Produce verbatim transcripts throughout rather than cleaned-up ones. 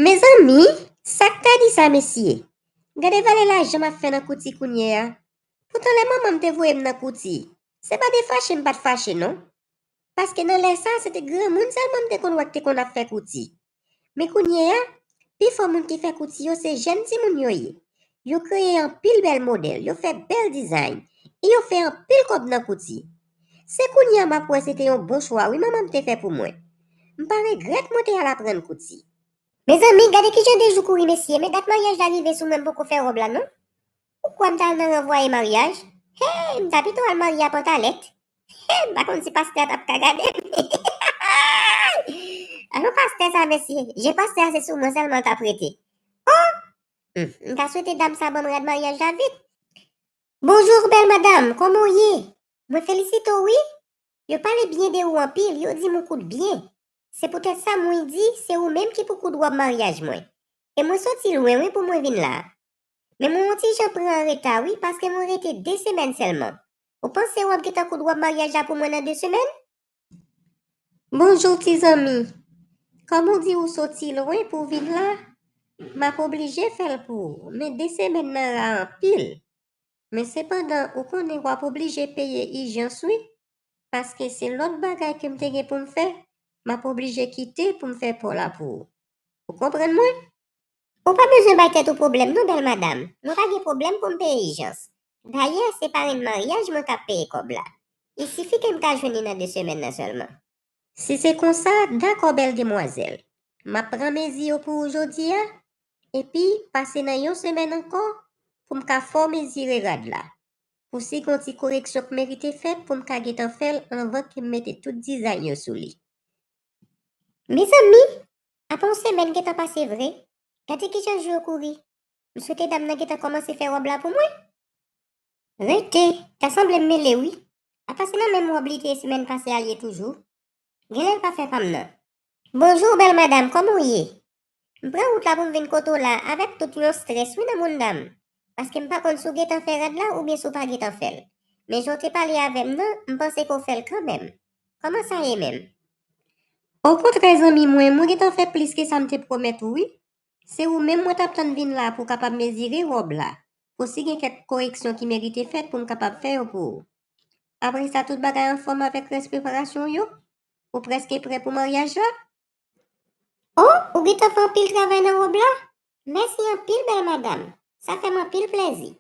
Mezanmi, sa k ta di sa, mesye? Gade valè lajan m ap fè nan kouti kounye a. Poutan lè manman m te voye m nan kouti, se pa de fache m pa t fache non. Paske nan lè sa, se te granmoun sèlman m te konn wè k te konn ap fè kouti. Men kounye a, pifò moun ki fè kouti yo se jèn timoun yo ye. Yo kreye anpil bèl modèl, yo fè bèl dizay, e yo fè anpil kòb nan kouti. Se kounye a m ap wè se te yon bon chwa wi manman m te fè pou mwen. M pa regrèt mwen te al aprann kouti. Mezanmi, gade kijan de jou kouri mesye, men dat maryaj la rive sou mwen m poko fè wòb la non. Ou kwè m t al nan ranvwaye maryaj? Hey, m ta pito al marye a pantalèt. Hey, m pa konn si pastè a t ap ka gade m. Alò pastè sa mesye, je pastè a se sou mwen sèlman l t ap rete. Oh! Hmm, m ta swete dam sa ban m rad maryaj la vit. Bonjou bèl madanm, kòman w ye? Mwen felisite w wi. Yo pale byen de ou anpil, yo di m ou koud byen. Se poutèt sa mwen di se ou menm ki pou koud wòb maryaj mwen. E mwen soti lwen wi pou mwen vin la. Men mwen yon ti jan pran an reta wi, paske mwen rete de semèn sèlman. Ou panse w ap gentan koud wòb maryaj la pou mwen nan de semèn? Bonjou ti zanmi. Kòm ou di ou soti lwen pou w vin la, m ap oblije fè l pou ou, men de semèn nan ra anpil. Men sepandan, ou konnen w ap oblije peye ijans wi, paske se lòt bagay ke m te gen pou m fè, m ap oblije kite pou m fè pò la pou ou. Ou konprann mwen? Ou pa bezwen bay tèt ou pwoblèm non bèl madanm, mwen pa gen pwoblèm pou m peye ijans. Dayè, se parenn maryaj mwen k ap peye kòb la. Il sifi ke m ka jwenn li nan de semèn nan sèlman. Si se konsa, dakò bèl demwazèl. M ap pran mezi yo pou ou jodi a, epi pase nan yon semèn ankò pou m ka fè w mezire rad la. Pou si gen yon ti koreksyon k merite fèt pou m ka gentan fè l anvan ke m mete tout dizay yo sou li. Mezanmi, apa yon semèn gentan pase vre? Gade kijan jou yo kouri. M swete dam nan gentan kòmanse fè wòb la pou mwen. Rete, ta sanble m mele wi. Apa se nan menm wòb li te ye semèn pase a l ye toujou? Genlè l pa fè pa m nan. Bonjou bèl madanm, kòman w ye? M pran wout la pou m vin kote w la avèk tout yon strès wi nan mounda m. Paske m pa konn si w gentan fè rad la oubyen si w pa gentan fè l. Men jan w te pale avè m nan, m panse ke w fè l kanmenm. Kòman sa ye menm? Okontrè zanmi mwen, mwen gentan fè plis ke sa m te pwomèt ou wi. Se ou menm mwen t ap tann vin la pou w kapab mezire wòb la, pou si gen kèk koreksyon ki merite fèt pou m kapab fè yo pou ou. Apre sa, tout bagay anfòm avèk rès preparasyon w yo? Ou prèske prè pou maryaj la? Oh, ou gentan fè anpil travay nan wòb la? Mèsi anpil, bèl madanm. Sa fè m anpil plèzi.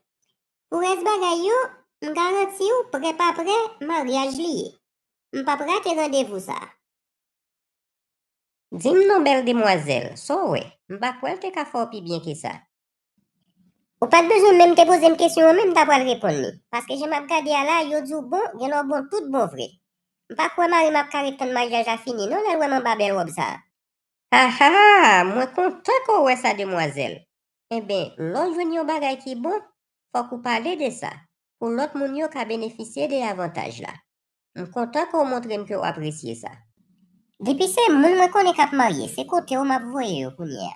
Pou rès bagay yo, m garanti w, prè pa prè, maryaj li ye. M p ap rate randevou sa a. Di m non, bèl demwazèl, sa w wè? M pa kwè l te ka fè w pi byen ke sa. Ou pa t bezwen menm te poze m kesyon an, men m ta pral reponn li. Paske jan m ap gade a la, yo di w bon, genlè w bon tout bon vre. M pa kwè mari m ap ka ret tann maryaj la fini non lè l wè m anba bèl wòb sa a. Aha! Mwen kontan ke w wè sa, demwazèl. Enben, lè w jwenn yon bagay ki bon, fòk ou pale de sa, pou lòt moun yo ka benefisye de avantaj la. M kontan ke w montre m ke w apresye sa. Depi se moun mwen konnen k ap marye, se kote w m ap voye yo kounye a.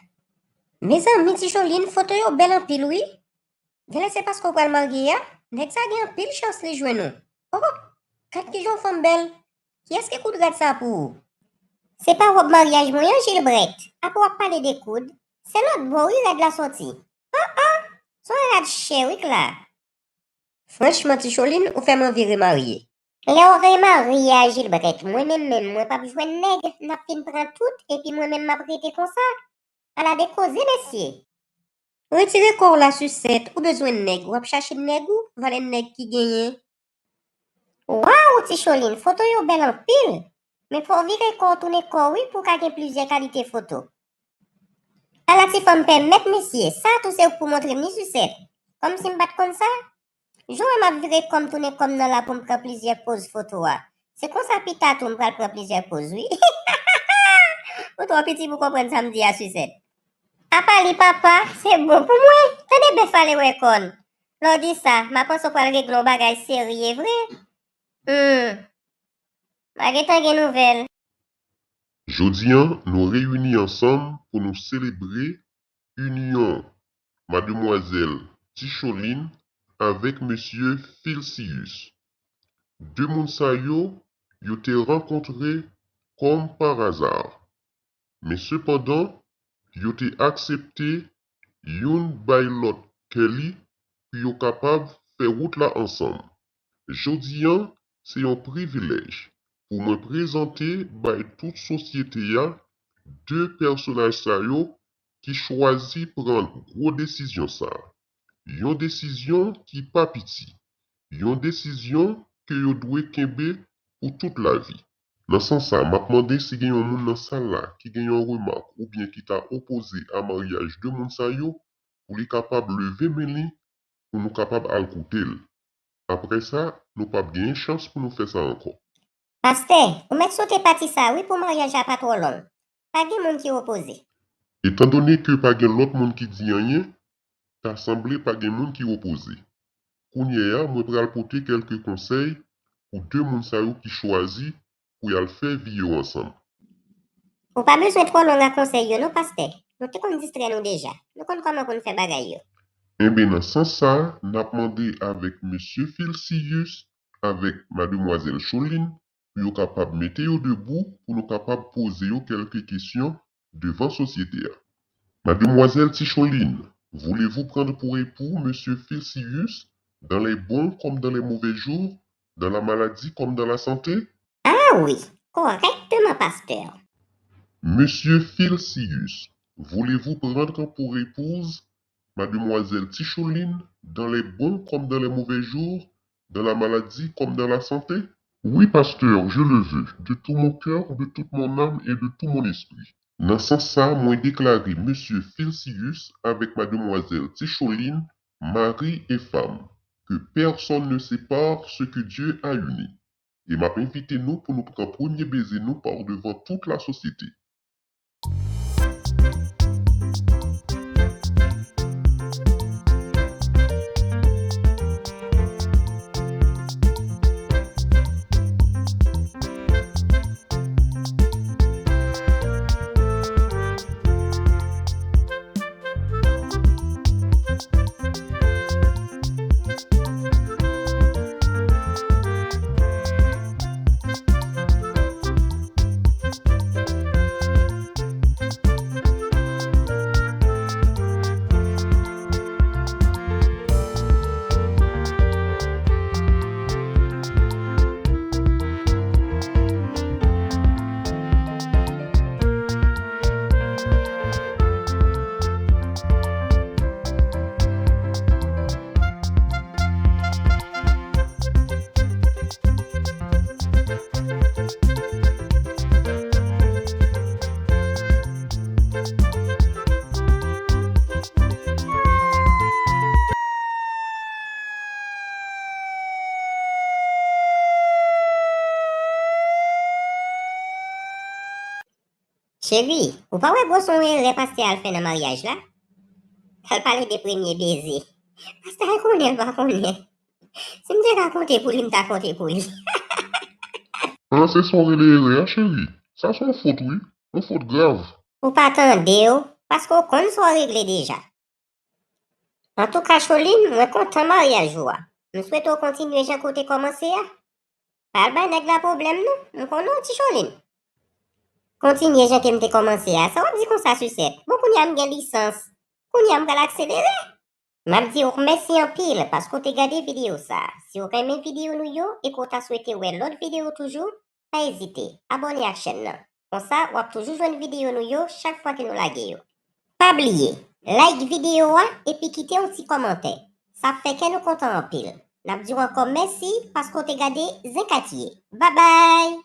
Mezanmi, Ti Choline, foto yo bèl anpil wi. Genlè se paske w pral marye a, nèg sa gen anpil chans li jwenn ou. Oh, gad kijan w fanm bèl. Kiyès ki koud rad sa pou ou? Se pa wòb maryaj mwen an, Jilbrèt? Apa w ap pale de koud? Se lòt bò wi rad la soti. Oh, oh, se yon rad chè wi k la. Franchman, Ti Choline, ou fè m anvi remarye. Lè w remarye a, Jilbrèt, mwen menm menm, mwen p ap jwenn nèg, n ap fin pran tout, epi mwen menm m ap rete konsa. Ala de koze, mesye! Retire kò w la, Sisèt, ou bezwen nèg, w ap chache nèg ou, valè nèg ki genyen. Waw, Ti Choline, foto yo bèl anpil! Men fò w vire kò w tounen kò w wi pou w ka gen plizyè kalite foto. Ala ti fanm pèmèt mesye, sa tou se ou k pou montre m ni Sisèt. Kòmsi m pa t konn sa? Jan w wè m ap vire kò m tounen kò m nan la pou m pran plizyè poz foto a. Se konsa pita tou m pral pran plizyè poz wi. Ou twò piti pou konprann sa m di a, Sisèt. Apa li papa, se bon pou mwen. Tande bèf ale wè kòn. Lè w di sa, m a panse w pral regle yon bagay serye vre. Hmm. M a gentan gen nouvèl. Jodi a, nou reyini ansanm pou nou selebre inyon mademwazèl Ti Choline avèk mesye Filcius. De moun sa yo, yo te rankontre kòm pa aza. Men sepandan, yo te aksepte youn bay lòt kè li pou yo kapab fè wout la ansanm. Jodi an, se yon privilèj pou mwen prezante bay tout sosyete a de pèsonaj sa yo ki chwazi pran gwo desizyon sa a. Yon desizyon ki pa piti. Yon desizyon ke yo dwe kenbe pou tout lavi. Nan sans sa, m ap mande si gen yon moun nan sal la ki gen yon remak oubyen ki ta opoze a maryaj de moun sa yo, pou li kapab leve men li, pou nou kapab al koute l. Apre sa, nou p ap genyen chans pou nou fè sa ankò. Pastè, ou mèt sote pati sa wi pou maryaj la pa twò long. Pa gen moun ki opoze. Etandone ke pa gen lòt moun ki di anyen, ta sanble pa gen moun ki opoze. Kounye a, mwen pral pote kèlke konsèy pou de moun sa yo ki chwazi pou y al fè vi yo ansanm. Ou pa bezwen twò long ak konsèy yo non, pastè. Nou te konn distrè nou deja. Nou konn kòman pou n fè bagay yo. Enben, nan sans sa a, n ap mande avèk mesye Filcius, avèk mademwazèl Choline, pou yo kapab mete yo debou, pou nou kapab poze yo kèlke kesyon devan sosyete a. Mademoiselle Ticholine, voulez-vous prendre pour époux Monsieur Filcius dans les bons comme dans les mauvais jours, dans la maladie comme dans la santé? Ah oui, correctement, pasteur. Monsieur Filcius, voulez-vous prendre pour épouse Mademoiselle Ticholine dans les bons comme dans les mauvais jours, dans la maladie comme dans la santé? Oui, pasteur, je le veux, de tout mon cœur, de toute mon âme et de tout mon esprit. Nan sans sa, mwen deklare mesye Filcius avèk mademwazèl Ticholine mari e fanm. Que personne ne sépare ce que Dieu a uni. E m ap envite nou pou nou pran premye beze nou pa devan tout lasosyete. Cheri, ou pa wè gwo se yon erè pastè a al fè nan maryaj la? L al pale de premye beze. Pastè a konnen, l pa konnen. Si m te ka konte pou li, m ta konte pou li. An, se sa w rele erè a, cheri? Sa se yon fot, wi. Yon fot grav. Ou pa tande w, paske w konn sa w regle deja. Antouka, Choline, mwen kontan maryaj ou a. M swete w kontinye jan ke w te kòmanse a. Pa al bay nèg la pwoblèm non, m konnen w, ti Choline. Kontinye jan ke m te kòmanse a. Sa w ap di konsa, Sisèt? Bon, kounye a m gen lisans. Kounye a m pral akselere. M ap di w mèsi anpil paske w te gade videyo sa a. Si w renmen videyo nou yo e ke w ta swete wè lòt videyo toujou, pa ezite abòne ak chèn nan. Konsa, w ap toujou jwenn videyo nou yo chak fwa ke nou lage yo. Pa bliye, like videyo a epi kite yon ti kòmantè. Sa ap fè kè nou kontan anpil. N ap di w ankò mèsi paske w te gade Zen Katye. Babay!